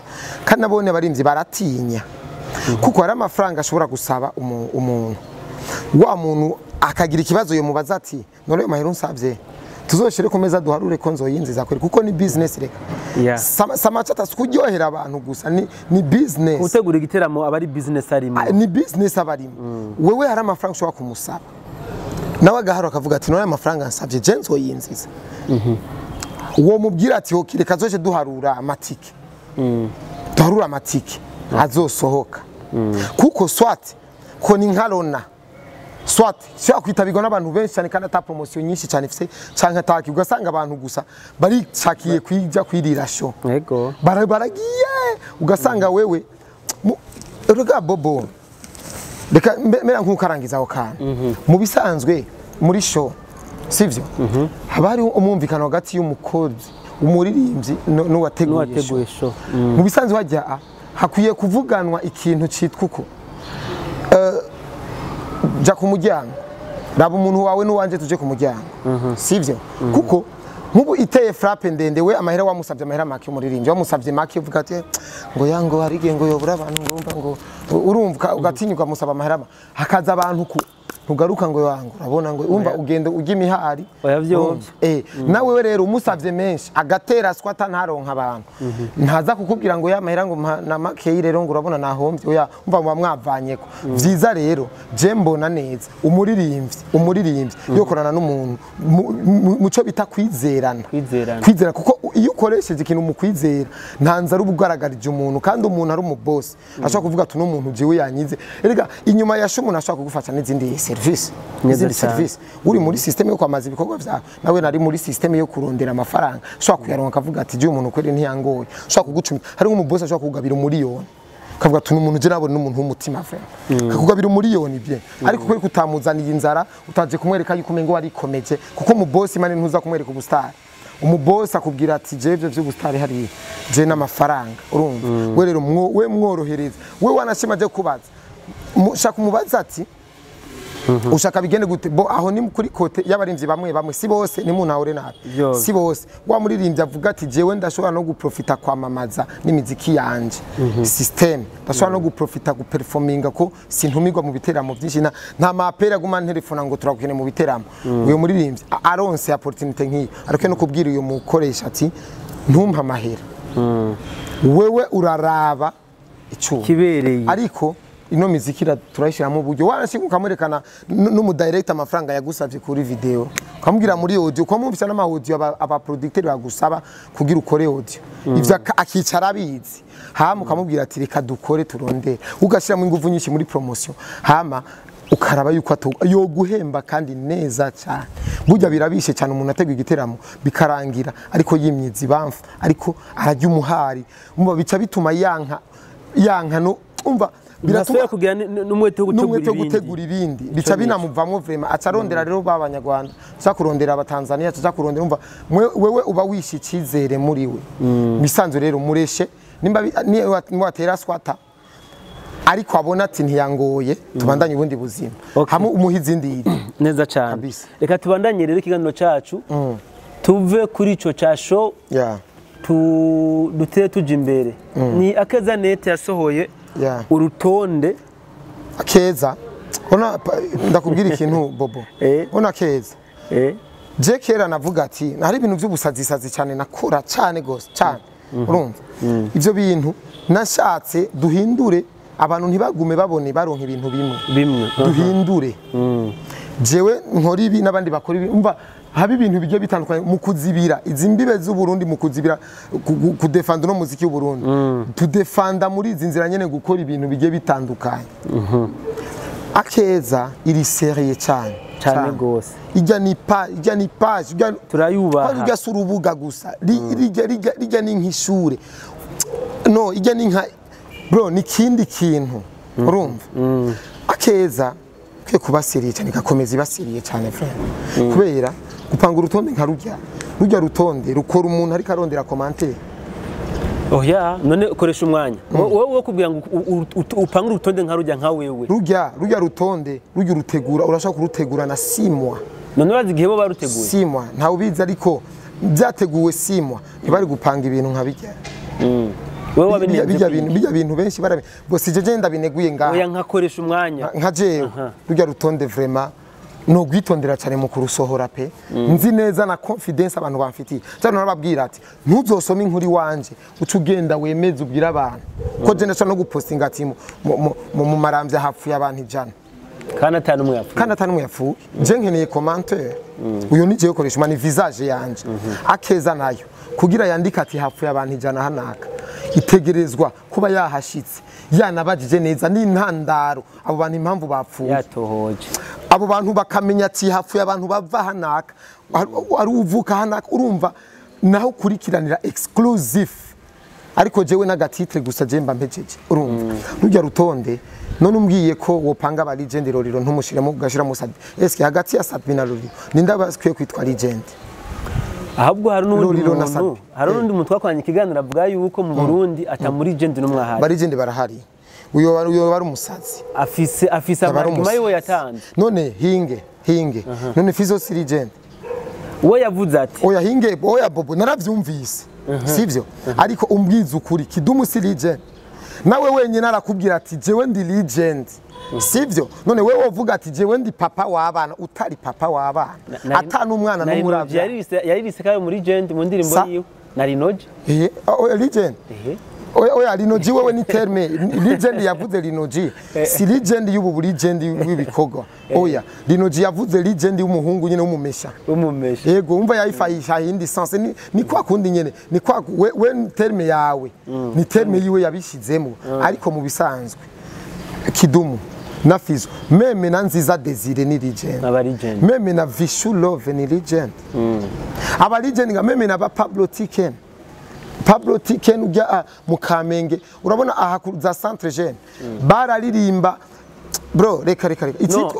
kandi nabone abaririmbyi baratinya, kuko hari amafaranga ashobora gusaba umuntu, wa muntu akagira ikibazo, yo mubaza ati: "None ayo mahera unsavye tuzoshire ku meza duharure ko nzoyinziza kweri?" Kuko ni business reka. Samacata si kuryohera abantu gusa, ni business. Gutegura igiteramo aba ari business arimo. Ah, ni business abarimo. Wewe hari amafaranga ushobora kumusaba, nawe agaharo akavuga ati: "None aya mafaranga nsavye je nzoyinziza?" Uwo mubwira ati: "Okay, reka zoje duharura amatike, duharura amatike azosohoka," kuko swat ko ni nka rona swat shobora kwitabirwa n'abantu benshi cyane kandi ata promotion nyinshi cyane ifise canke ataki, ugasanga abantu gusa baricakiye kwija kwirira show. Baragiye, ugasanga wewe rega bobo, reka mera nk'ukarangiza aho kantu. Mu bisanzwe muri show, sivyo, haba hariho umwumvikano hagati y'umukozi, umuririmbyi n'uwateguye show. N'uwateguye show. Mu bisanzwe hajya hakwiye kuvuganwa ikintu citwa uko: ja ku muryango, raba umuntu wawe n'uwanje tuje ku muryango, sivyo? Kuko nk'ubu iteye frappe ndende, we amahera wamusabye, amahera make, umuririmbyi wamusabye make, uvuga ati ngo ya ngo hari igihe ngo yobura abantu, ngo urumva ngo urumva ugatinya ukamusaba amahera hakaza abantu ku ntugaruka ngo yango urabona ngo urumva ugenda ujya imihari. Oya, vyovyo. Urumva? Nawe we rero umusavye menshi agatera swata ntaronka abantu, ntaza kukubwira ngo ya mahera ngo na makeyi rero ngo urabona nahomvye. Oya, umva muba mwavanyeko. Vyiza rero je mbona neza umuririmbyi yokorana n'umuntu muco bita kwizerana. Kwizerana. Kwizera, kuko iyo ukoresheje ikintu mu kwizera nta nzara uba ugaragarije umuntu, kandi umuntu ari umubosi ashobora kuvuga ati: "Uno muntu jewe yanyize." Erega inyuma ya show umuntu ashobora kugufasha n'izindi service, n'izindi cyane. service. Uri muri system yo kwamaza ibikorwa vyawe, nawe nari muri system yo kurondera amafaranga, ushobora kuyaronka akavuga ati: "Jewe umuntu kweri ntiyangoye." Ushobora kugucumita, hari nk'umubosi ashobora kugabira umuriyoni, kavuga ati: "Umuntu je nabona n'umuntu w'umutima vraiment," kakugabira umuriyoni bien, ariko kweri kutamuzaniye inzara, utaje kumwereka yuko umengo warikomeje, kuko mu boss mani ntuza kumwereka ubustar. Umubosi akubwira ati: "Je ivyo vy'ubustar hariya je n'amafaranga." Urumva we rero we mworohereza, we wanashima je kubaza, shaka umubaza ati: "Ushaka bigende gute?" Bo aho ni kuri côté y'abarimvyi bamwe bamwe, si bose, ni muntahure nabi. Si bose. Wa muririmbyi avuga ati: "Jewe ndashobora no guprofita kwamamaza n'imiziki yanje system, ndashobora no guprofita guperforminga ko sintumirwa mu biteramo byinshi, nta mapera aguma ntelefona ngo turagukeneye mu biteramo." Uyo muririmbyi aronse opportunity nk'iyo, ariko no kubwira uyo mukoresha ati: "Ntumpe amahera, wewe uraraba icyuma kibereye." Ariko ino miziki turayishyiramo uburyo, wanashika ukamwerekana n'umudirector amafaranga yagusavye kuri video, ukamubwira muri audio, ukamwumvisa n'ama audio aba producteur bagusaba kugira ukore audio, ivyo akicara abizi, hama ukamubwira ati: "Reka dukore turondere," ugashyiramo ingufu nyinshi muri promotion, hama ukaraba yuko yoguhemba kandi neza cyane. Burya birabishe cyane umuntu ateguye igiteramo bikarangira ariko yimyiza ibamfu, ariko arajya umuhari, umva bica bituma yanka yanka no umva biratuma biratuma kugira n'umwete wo n'umwete wo gutegura gutegura ibindi. Ibindi bica nico. Binamuvamwo vraiment, aca arondera rero b'abanyarwanda, aca kurondera abatanzania, aca kurondera, umva wewe uba wishe icyizere muri we. Bisanzwe rero mureshe nimba niwatera swata ariko abona ati ntiyangoye, tubandanye ubundi buzima. Hamwe umuha izindi iri. Neza cyane. Kabisa. Reka tubandanye rero ikiganiro cyacu, tuve kuri ico ca show, dutere tuja imbere. Ni Akeza Net yasohoye urutonde. Keza ona ndakubwira ikintu bobo. Ona keza. Je kera navuga ati hari ibintu by'ubusazisazi cyane nakora cyane gose cyane, urumva ivyo bintu nashatse duhindure, abantu ntibagume babone baronka ibintu bimwe. Bimwe. Duhindure, jewe nkora ibi n'abandi bakora ibi, umva haba ibintu bigiye bitandukanye mu kuzibira izi mbibe z'Uburundi, mu kuzibira kudefanda uno muziki w'Uburundi. Tudefanda muri izi nzira nyene, gukora ibintu bigiye bitandukanye. Akeza iri sérieux cyane. Cyane gose. Ijya ni pa ijya ni page ijya Turayubaha. Ijya si urubuga gusa. Rijya ni nk'ishure, no ijya ni nka bro, ni ikindi kintu. Urumva Akeza kwiye kuba sérieux cyane, igakomeza iba sérieux cyane frère, kubera gupanga urutonde nka rujya rutonde rukora umuntu ariko arondera commentaire. Oya, none ukoresha umwanya wowe wo kubwira ngo upange urutonde nka rujya nka wewe. Rujya rutonde rujya urutegura, urashobora kurutegura na 6 mois. None urazi igihe bo baruteguye? Simwa ntawe ubizi, ariko byateguwe simwa ntibari gupanga ibintu nka bijya. Wewe wabineguye bijya bintu benshi barabi bose je genda bineguye ngaha. Oya nkakoresha umwanya nka jewe rujya rutonde vraiment no gwitondera cyane mu kurusohora pe. Nzi neza na confidence abantu bamfitiye cyane, narababwira ati ntuzosome inkuru wanje ucugenda wemeze ubwira abantu ko je ndashaka no gupostinga ati mu marambya hapfuye abantu 100 kandi atanu umwe yapfuye, kandi atanu umwe yapfuye. Je nkeneye commentaire uyu ni je koresha mani visage yanje akeza nayo kugira yandika ati hapfuye abantu 100 hanaka, itegerezwa kuba yahashitse yanabajije neza n'intandaro abo bantu impamvu bapfuye yatohoje, abo bantu bakamenya ati hapfuye abantu bava hanaka ari uvuka hanaka, urumva naho kurikiranira exclusive. Ariko jewe n'agatitre gusa je mba mpejeje, urumva rujya rutonde. None umbwiye ko wopanga aba legend Roriro ntumushiremo ugashira mu Sabi, eske hagati ya Sabi na Roriro ninde abakwiye kwitwa legend? Ahubwo hari n'undi muntu, hari n'undi muntu twakoranye ikiganiro avuga yuko mu Burundi atamuri legend n'umwe ahari. Ba legend barahari, uyo bari umusazi afise amaguma yiwe yatanze. None hinge none Fizo si legend? Uwo yavuze ati oya hinge oya bobo naravyumvise sivyo, ariko umbwiza ukuri Kidumu si legend? Nawe wenyine arakubwira ati jewe ndi legend sivyo? None wewe uvuga ati jewe ndi papa w'abana, utari papa w'abana atanu umwana n'umuravya. Yaririse kayo muri legend mu ndirimbo yiwe na Rinoji. Oya legend oya Rinoji wewe ni terme legend yavuze Rinoji si legend y'ubu legend w'ibikorwa. Oya Rinoji yavuze legend y'umuhungu nyene w'umumesha. Yego umva yayifayisha hindi sense ni kwa kundi nyene ni kwa we terme yawe ni terme yiwe yabishizemo. Ariko mu bisanzwe Kidumu na Fizo meme na Nziza Desire ni legend, aba legend meme na Vishu Love ni legend, aba legend nga meme na ba Pablo Tiken. Pablo Tiken ujya mu Kamenge urabona aha za centre jeune bararirimba bro reka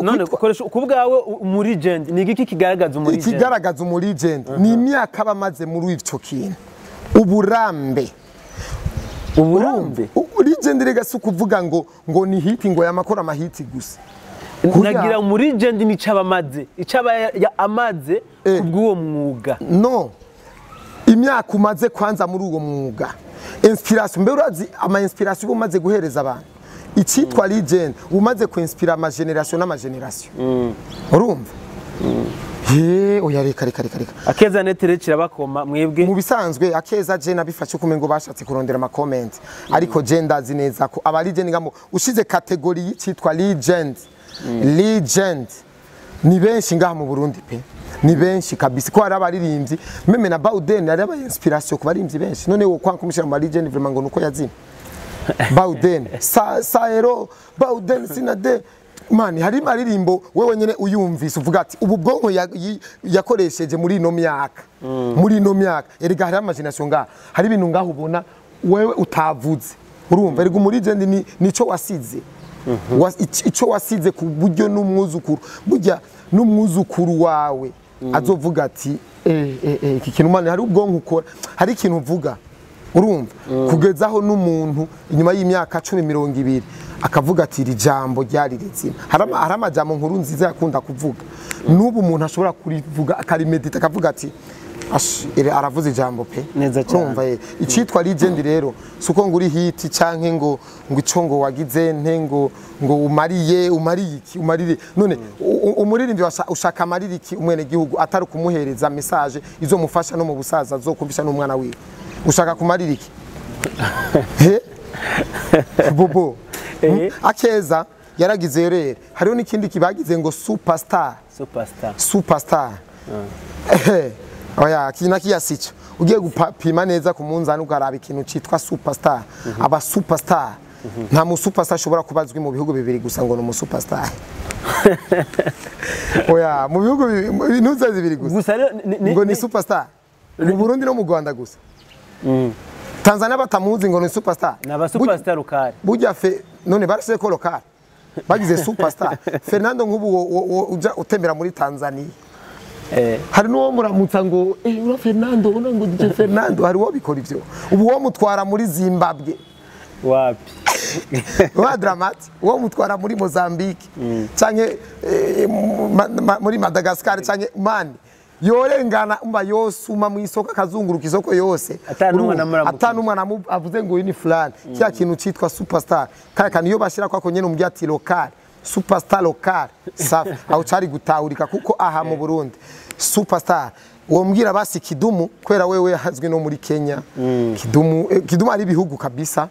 none ukoresha kubwawe muri legend ni igiki kigaragaza muri legend? Ikigaragaza muri legend ni imyaka bamaze muri icyo kintu, uburambe. Legend rega si kuvuga ngo ni hit ngo yamakora amahiti gusa. Nagira muri legend ni icaba amaze kubw'uwo mwuga. No imyaka umaze kwanza muri uwo mwuga, inspiration mbe urazi ama inspiration umaze guhereza abantu icitwa legend umaze ku inspira ama generation n'ama generation. Urumva oya reka Akeza netere kirabakoma mwebwe mu bisanzwe. Akeza je nabifashe kumengo bashatse kurondera ama comment, ariko je ndazi neza ko aba legend ngamo ushize category y'icitwa legend ni benshi ngaha mu Burundi pe, ni benshi kabisa ko hari abaririmbyi meme na Bauden yari aba inspiration ku baririmbyi benshi. None wo kwa kumushira mu legend vraiment ngo nuko yazina Bauden Saero Bauden Sinade mani hari maririmbo wewe nyene uyumvise uvuga ati ubu bwonko yakoresheje muri ino myaka, muri ino myaka erega hari imagination ngaha, hari ibintu ngaho ubona wewe utavuze, urumva erega muri legend ni nico wasize. Ico wasize ku buryo n'umwuzukuru burya n'umwuzukuru wawe azovuga ati iki kintu mani hari ubwonko ukora, hari ikintu uvuga, urumva kugezaho n'umuntu inyuma y'imyaka 10 20 akavuga ati iri jambo ryari rizima. Hari amajambo nkuru nziza yakunda kuvuga n'ubu umuntu ashobora kurivuga akarimedita akavuga ati aravuze ijambo pe. Urumva icitwa legend rero suko ngo uri hit canke ngo ico ngo wagize nte ngo umariye iki umarire. None umuririmbyi ushaka amarire iki umwene gihugu atari kumuhereza message izomufasha no mu busaza azokumvisha n'umwana wiwe, ushaka kumarira iki? Bobo Akeza yaragize rero hariho n'ikindi kibagize ngo superstar. Oya kina kiyasicho ugiye gupima neza ku munzani ugaraba ikintu citwa superstar. Aba superstar nta mu superstar ashobora kubazwi mu bihugu bibiri gusa ngo ni mu superstar. Oya mu bihugu ntuzazi bibiri gusa ngo ni superstar mu Burundi no mu Rwanda gusa. Tanzania batamuzi ngo ni superstar. Naba superstar lokal. Burya fe none barase ko lokal. Bagize superstar. Fernando nkubu uja utembera muri Tanzania. Hari nuwo muramutsa ngo ura Fernando ubona ngo DJ Fernando hari uwo bikora ivyo. Ubu wo mutwara muri Zimbabwe. Wapi. Wa Dramati wo mutwara muri Mozambique canke muri Madagascar canke mani yorengana umba yosuma mu isoko akazunguruka isoko yose atanumwe avuze ngo uyu ni fulani. Kya kintu citwa superstar kaya kantu iyo bashira kwako nyene umubwiye ati local superstar local safi aho cari gutahurika kuko aha mu Burundi superstar wombwira basi Kidumu kwera wewe hazwi no muri Kenya. Kidumu Kidumu ari bihugu kabisa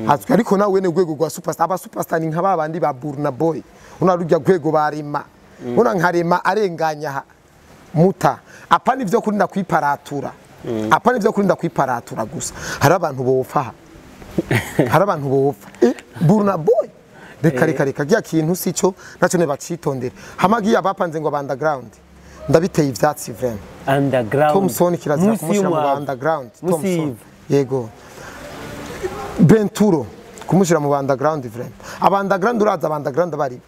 azwi ariko nawe ne gwego gwa superstar. Aba superstar ni nka babandi ba Burna Boy una rujya gwego barima una nkarema arenganya muta apana ivyo kurinda kwiparatura apana ivyo kurinda kwiparatura gusa hari abantu bopfa hari abantu bopfa Burna Boy reka reka reka giya kintu sico naco ne bacitondera hamagiye abapanze ngo underground ndabiteye ivyatsi vraiment underground Thompson kirazira kumushira mu underground Thompson yego Benturo kumushira mu underground vraiment aba underground uraza aba underground bari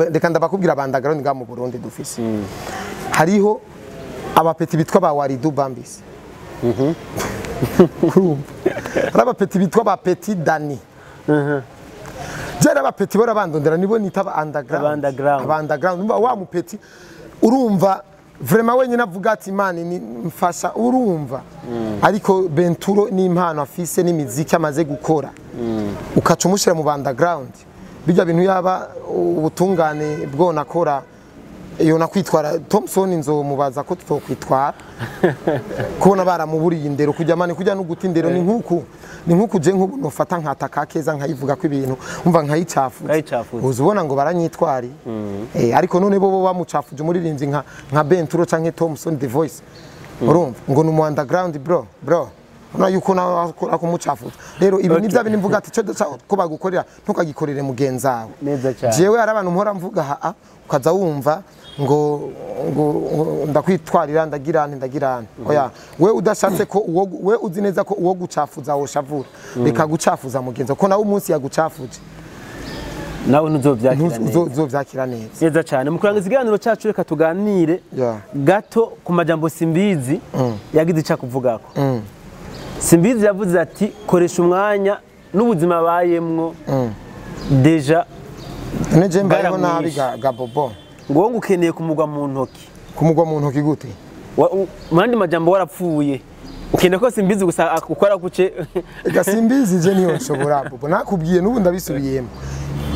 ndeka ndabakubwira aba underground nga mu Burundi dufise hariho abapeti bitwa ba Waridu Bambis hari abapeti bitwa ba Petit Dani jera abapeti bora bandondera nibo nita ba underground aba underground wa mupeti urumva vraiment wenyine avuga ati Imana ni mfasha urumva ariko Benturo ni impano afise n'imiziki amaze gukora ukaca umushira mu underground bijya bintu yaba ubutungane bwo nakora iyo nakwitwara Thompson nzomubaza ko twokwitwara kubona baramuburiye indero kujya mane kujya no guta indero ni nkuku je nkubu nofata nkataka keza nkayivuga ko ibintu umva nkayicafuza uzubona ngo baranyitwari ariko none bo bamucafuje umuririmbyi nka Benturo canke Thompson The Voice urumva ngo ni mu underground bro una yuko nawe akumucafuza rero ibi ni bya bintu mvuga ati cyo ko bagukorera ntukagikorere mugenzawe jewe hari abantu mpora mvuga ha ukaza wumva ngo ndakwitwarira ndagirana oya we udashatse ko we uzi neza ko uwo gucafuza woshavura reka gucafuza mugenza ko nawe umunsi yagucafuje nawe ntuzovyakira neza ntuzovyakira neza neza cyane mu kurangiza ikiganiro cyacu reka tuganire gato ku majambo Simbizi yagize ica kuvugako. Simbizi yavuze ati koresha umwanya n'ubuzima bayemwo deja neje mbayeho nabi ga Bobo ngo ukeneye kumugwa mu ntoki. Kumugwa mu ntoki gute? Mandi majambo warapfuye ukeneye ko Simbizi gusa ukora kuce ga Simbizi je niyo nshobora Bobo nakubwiye n'ubu ndabisubiyemo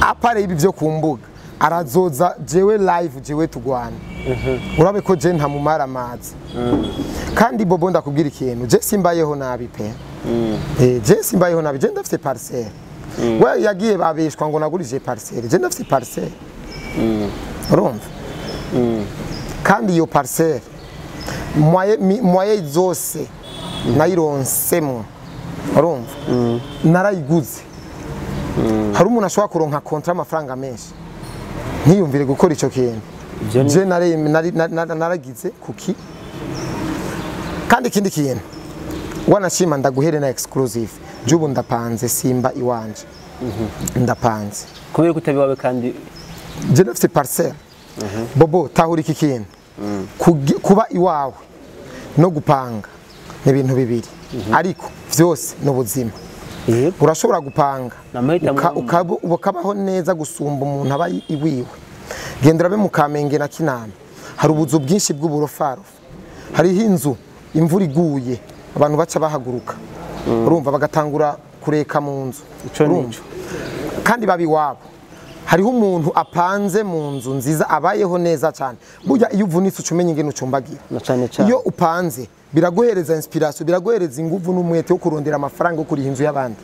apare ibi byo kumbuga arazoza jewe live jewe tugwana urabe ko je ntamumara amazi kandi Bobo ndakubwira ikintu je simbayeho nabi pe je simbayeho nabi je ndafite parcelle we yagiye babeshwa ngo nagurije parcelle je ndafite parcelle urumva kandi iyo parcelle moye zose nayironsemo urumva narayiguze hari umuntu ashobora kuronka kontra amafaranga menshi ntiyumvire gukora ico kintu je naragize kuki kandi ikindi kintu wanashima ndaguhere na exclusive jubu ndapanze simba iwanje ndapanze kubera kutabiwawe kandi je ndafite parcelle Bobo tahura iki kintu kuba iwawe no gupanga ni ibintu bibiri ariko vyose n'ubuzima urashobora gupanga ukabaho neza gusumba umuntu aba iwiwe gendera be mu Kamenge na Kinama hari ubuzu bwinshi bw'uburofarofa hariho inzu imvura iguye abantu baca bahaguruka urumva bagatangura kureka mu nzu kandi babi wabo hariho umuntu apanze mu nzu nziza abayeho neza cyane burya iyo uvunitse ucumenye ingene ucumbagira iyo upanze biraguhereza inspiration biraguhereza inguvu n'umwete wo kurondera amafaranga yo kuriha inzu y'abandi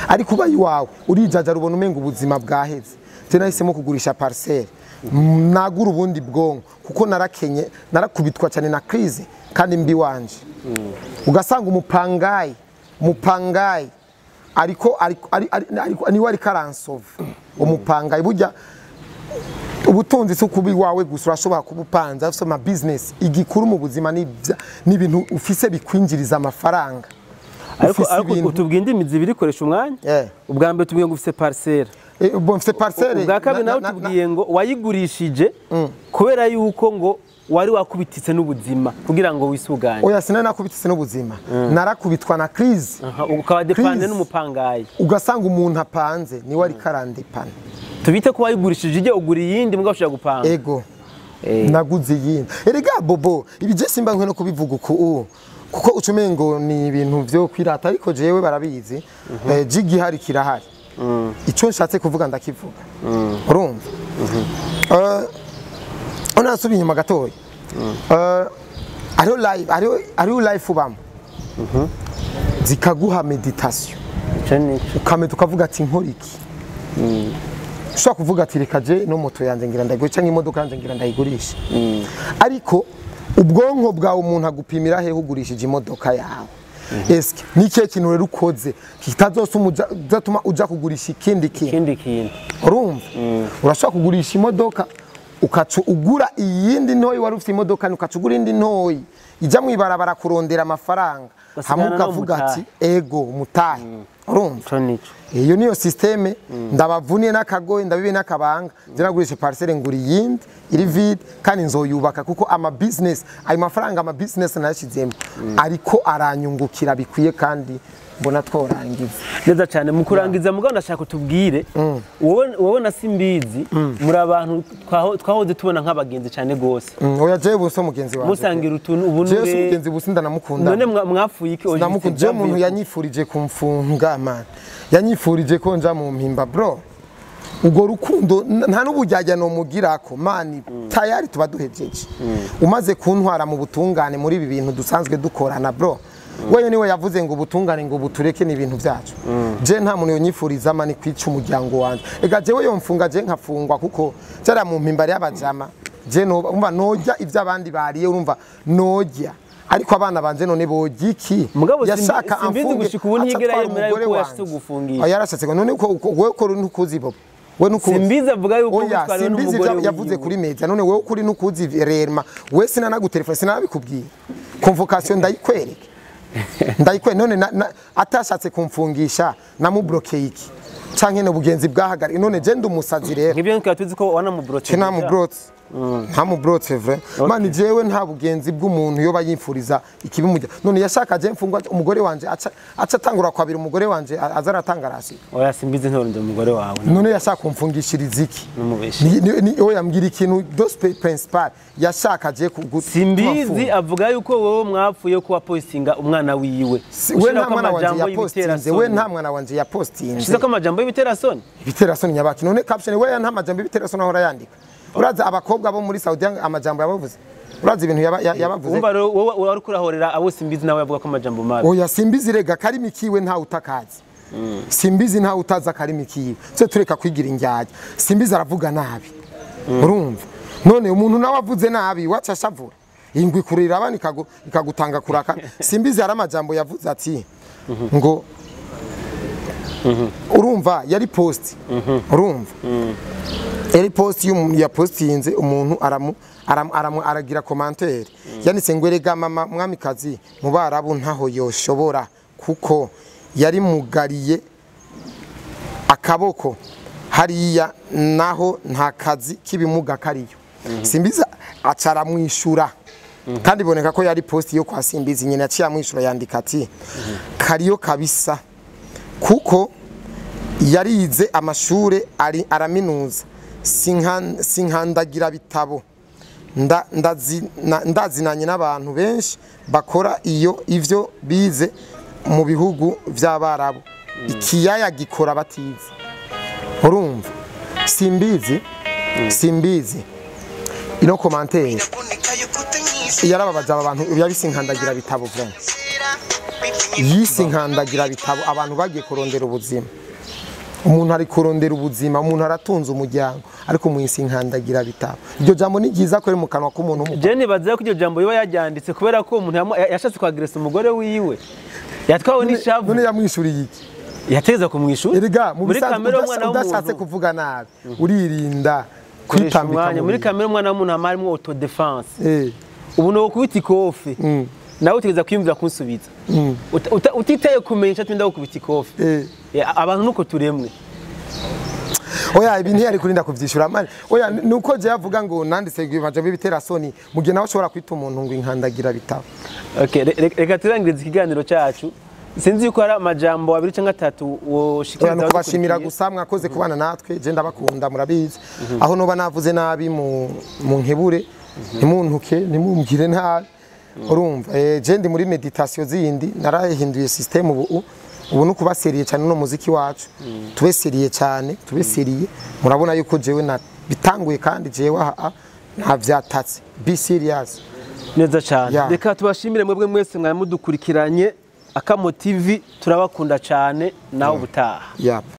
ariko ubaye iwawe urijaja rubona umenga ubuzima bwaheze je nahisemo kugurisha parcelle nagura ubundi bwonko kuko narakenye narakubitwa cyane na crise kandi mbi wanje ugasanga umupangayi ariko niwe ariko aransova umupangayi burya ubutunzi si kuba iwawe gusa urashobora kuba upanze ufite ama business igikuru mu buzima ni ibintu ufise bikwinjiriza amafaranga ariko utubwiye indimi zibiri koresha umwanya ubwa mbere tubwiye ngo ufise parcelle Bon, mfise parcelle. Ubwa kabiri nawe tubwiye ngo wayigurishije kubera yuko ngo wari wakubititse n'ubuzima kugira ngo wisuganye. Oya, sinari nakubititse n'ubuzima, narakubitwa na crise. Ukaba dépendant n'umupangayi. Ugasanga umuntu apanze niwe ariko arandepana. Tubite ko wayigurishije ijye ugura iyindi mbwa ushobora gupanga. Ego, naguze iyindi. Erega Bobo, ibi je simba nkwe no kubivuga uku kuko ucumengo ni ibintu vyo kwirata, ariko jewe barabizi. Jigi hari kirahari. Icyo nshatse kuvuga ndakivuga. Urumva? Ona nasubiye inyuma gatoya. Hariho life, hariho life ubamo zikaguha méditation. Ico nico. Ukamenya ukavuga ati nkora iki? Ushobora kuvuga ati reka je no moto yanjye ngira ndayigurisha, cyangwa imodoka yanjye ngira ndayigurisha. Ariko ubwonko bwawe umuntu agupimira hehe ugurishije imodoka yawe? Eske ni ikihe kintu rero ukoze kitazotuma uja kugurisha ikindi kintu? Ikindi kintu. Urumva, urashobora kugurisha imodoka ukaca ugura iyindi ntoyi. Wari ufite imodoka, ukaca ugura indi ntoyi ijya mu ibarabara kurondera amafaranga, Ugasigana hamwe ukavuga n'umutahe. ati ego umutahe. Urumva? Ico nico. Iyo niyo système. Ndabavuniye n'akagoye, ndabibe n'akabanga. Nagurishe parcelle ngura iyindi iri vide, kandi nzoyubaka kuko ama business, ayo mafaranga, ama business nayashizemo ariko aranyungukira bikwiye, kandi mbona tworangiza. Neza cyane. Mu kurangiza mugabo, ndashaka utubwire, wowe na Simbizi muri abantu twahoze tubona nk'abagenzi cyane gose. Oya, jewe buso mugenzi wanje. Musangira utuntu Jewe si ubunure. mugenzi, busi ndanamukunda. None mwapfuye iki? Ndamukunda. Jewe umuntu yanyifurije kumfunga, man, yanyifurije ko nja mu mpimba, bro. Ubwo rukundo nta n'ubujyajya nomugirako, man. Tayari tuba duhejeje. Umaze kuntwara mu butungane muri ibi bintu dusanzwe dukorana, bro, wewe niwe yavuze ngo ubutungane ngo butureke, ni ibintu byacu. Je nta muntu yonyifuriza, man, kwica umuryango wanje. Ega jewe yomfunga, je nkafungwa, kuko cyara mu mpimba y'abajama je no umva nojya ibyo abandi bariye, urumva nojya, ariko abana banje none bojya iki? Mugabo Yashaka Simbizi amfunge, gushika ubu aca ntiyigera atwara yemera umugore yuko wanje. yashitse gufungisha. Oya, yarashatse ngo none uko wewe ukora ntukuzi, Bobo, we ntukuzi. Simbizi avuga yuko Oya, witwariwe Simbizi n'umugore ivyo yavuze wiwe. kuri media. None wewe ukuri ntukuzi rerma? We sinanagutelefone, sinanabikubwiye. Convocation ndayikwereke, ndayikwereke. None atashatse kumfungisha, namublokeye iki? Canke n'ubugenzi bwahagari? None je ndi umusazi rero? Nk'ibyo twari tuzi ko wanamubrotse. Ntamubrotse, ntamubrotse vrai, man. Jewe nta bugenzi bw'umuntu yoba yimfuriza ikibi mujya. None yashaka je mfungwa, umugore wanje aca atangura kwabira umugore wanje, aza aratanga rasi. Oya, Simbizi ntorinde umugore wawe. None yashaka kumfungishiriza iki? Numubeshe. Oya, mbwira ikintu dos principal yashaka je Simbizi avuga yuko wowe mwapfuye ko wapostinga umwana wiwe. We nta mwana wanje yapostinze, we nta mwana wanje yapostinze. Ushizeko amajambo y'ibiterasoni. Ibiterasoni nyabaki? None caption we nta majambo y'ibiterasoni ahora yandika? Uraza abakobwa bo muri Saudi amajambo yabavuze? Uraza ibintu yabavuze? Umva rero, wowe wari kurahorera abo Simbizi nawe yavuga ko amajambo mabi. Oya, Simbizi rega karimi kiwe nta utakazi. Simbizi nta utaza karimi kiwe. Tse tureka kwigira indyarya. Simbizi aravuga nabi, urumva? None umuntu nawe avuze nabi waca ashavura, ingwi kurira abana ikagutanga kuraka. Simbizi hari amajambo yavuze ati ngo, urumva, yari post, urumva, yari post yapostinze, umuntu aramu aragira commentaire, yanditse ngo erega mama mwamikazi mu Barabu ntaho yoshobora kuko yari mugariye akaboko hariya, naho nta kazi k'ibimuga kariyo. Simbizi acara mwishura, kandi iboneka ko yari post yo kwa Simbizi nyine. Yaciye amwishura, yandika ati kariyo kabisa kuko yarize amashure ari araminuza, sinkandagira bitabo. Ndazinanye n'abantu benshi bakora iyo ivyo bize mu bihugu vy'Abarabu, ikiyaya gikora batize. Urumva, Simbizi ino commentaire yarababaza aba bantu yabisinkandagira bitabo, vraiment yisinkandagira bitabo. Abantu bagiye kurondera ubuzima, umuntu ari kurondera ubuzima, umuntu aratunze umuryango, ariko mwisi nkandagira bitabo. Iryo jambo ni ryiza ko riri mu kanwa k'umuntu w'umugabo. Je nibaza ko iryo jambo yoba yaryanditse kubera ko umuntu yashatse kwagresa umugore wiwe, yatwawe n'ishavu. None yamwishuriye iki? Yateza kumwishura. Erega mu Muri bisanzwe kamere y'umwana udashatse w'umuntu kuvuga nabi uririnda koresha kwitambika umwanya. mu Muri bintu. kamere y'umwana w'umuntu hama harimwo autodéfense. Ubu no kubita ikofi, nawe utegereza kwiyumvira kunsubiza. Utitaye kumenya icyo tinda gukubita ikofi. Abantu nuko turemwe. Oya, ibi ntiyari kurinda kuvyishura, man. Oya, nuko je yavuga ngo nanditse amajambo y'ibiterasoni, mu gihe nawe ashobora kwita umuntu ngo inkandagira bitabo. Okay, reka turangirize ikiganiro cyacu. Sinzi yuko hari amajambo abiri cyangwa atatu Oya, woshikiriza ni ukubashimira abadukurikiye. gusa. Mwakoze kubana natwe, je ndabakunda, murabizi. Aho noba navuze nabi mu nkebure, ntimuntuke, ntimumbwire nabi. Urumva, je ndi muri méditation zindi, narahinduye system ubu. Ubu no kuba sérieux cyane no muziki wacu, tube sérieux cyane, tube sérieux. Murabona yuko jewe na bitanguye, kandi jewe aha nta vyatatse, be serious. Neza cyane. Yeah. Reka tubashimire mwebwe mwese mwari mudukurikiranye Akamo TV. Turabakunda cyane, nawe ubutaha. Yep.